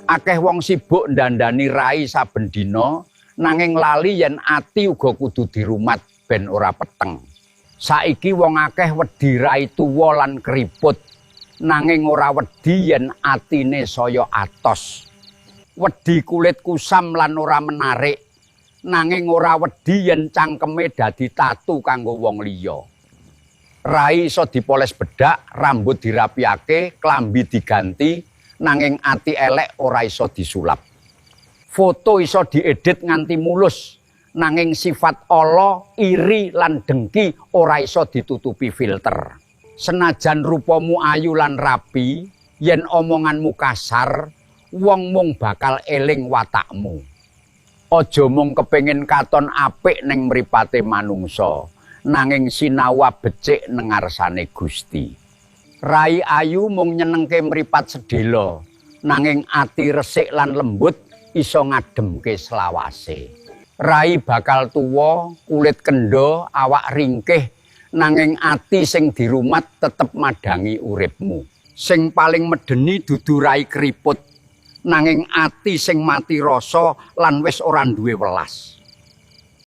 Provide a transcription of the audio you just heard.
Akeh wong sibuk ndandani rai saben dina, nanging lali yen ati uga kudu dirumat ben ora peteng. Saiki wong akeh wedi rai tuwa lan keriput, nanging ora wedi yen atine saya atos. Wedi kulit kusam lan ora menarik, nanging ora wedi yen cangkeme dadi tatu kanggo wong liya. Rai iso dipoles bedak, rambut dirapiake, klambi diganti, nanging ati elek ora iso disulap. Foto iso diedit nganti mulus, nanging sifat ala, iri lan dengki ora iso ditutupi filter. Senajan rupamu ayu lan rapi, yen omonganmu kasar, wong mung bakal eling watakmu. Aja mung kepengin katon apik ning mripate manungsa, nanging sinau becik neng ngarsane Gusti. Rai ayu mung nyenengke mripat sedhela, nanging ati resik lan lembut iso ngademke selawase. Rai bakal tuwa, kulit kendho, awak ringkih, nanging ati sing dirumat tetep madangi uripmu. Sing paling medeni dudu rai keriput, nanging ati sing mati rasa lan wis ora duwe welas.